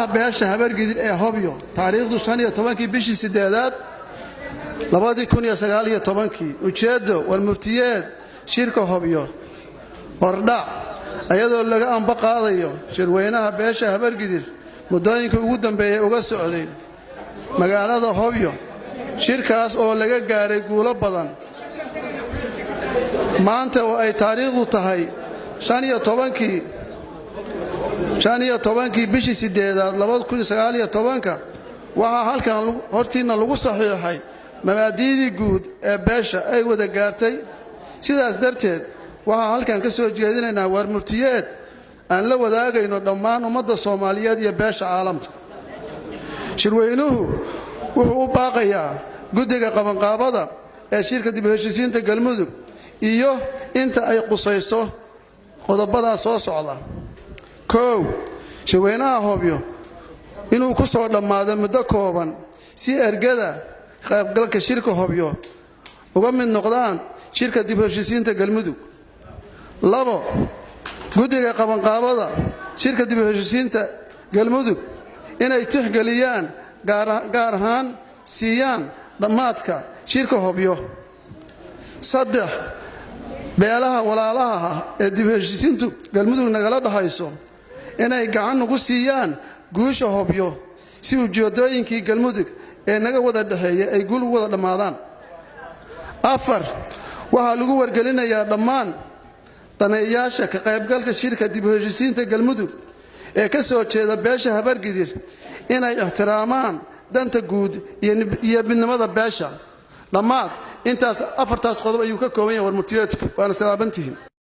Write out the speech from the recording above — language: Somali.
Beesha Habargidir ee Hobyo, taariikhdu 15-kii bishii sideedaad 2019-kii. Ujeeddo: warmurtiyeed shirka Hobyo. Hordhac: iyadoo laga amba qaadayo shirweynaha beesha Habargidir muddooyinkii ugu dambeeyey uga socday magaalada Hobyo, shirkaas oo laga gaaray guulo badan, maanta oo ay taariikhdu tahay 15-kii bishii sideedaad 2019-ka, waxaa halkan hortiinna lagu saxiixay mabaadi'dii guud ee beesha ay wada gaartay. Sidaas darteed, waxaa halkan ka soo jeedinaynaa warmurtiyeed aan la wadaagayno dhammaan ummadda Soomaaliyeed iyo beesha caalamka. Shirweynuhu wuxuu u baaqayaa guddiga qabanqaabada ee shirka dib u heshiisiinta Galmudug iyo inta ay qusayso qodobadaas soo socda: 1, shirweynaha Hobyo inuu ku soo dhammaado muddo kooban si ergada qaybgalka shirka Hobyo uga mid noqdaan shirka dib u heshiisiinta Galmudug. 2, guddiga qabanqaabada shirka dib u heshiisiinta Galmudug inay tixgeliyaan, gaar ahaan siiyaan dhammaadka shirka Hobyo. 3, beelaha walaalaha ah ee dib u heshiisiintu Galmudug nagala dhaxayso inay gacan nagu siiyaan guusha Hobyo si ujeeddooyinkii Galmudug ee naga wada dhexeeya ay guul ugu wada dhammaadaan. 4, waxaa lagu wargelinayaa dhammaan daneeyaasha ka qaybgalka shirka dib u heshiisiinta Galmudug ee ka soo jeeda beesha Habargidir inay ixtiraamaan danta guud iyo midnimada beesha. Dhammaad. Intaas afartaas qodob ayuu ka kooban yahay warmurtiyeedku, waana salaabantihiin.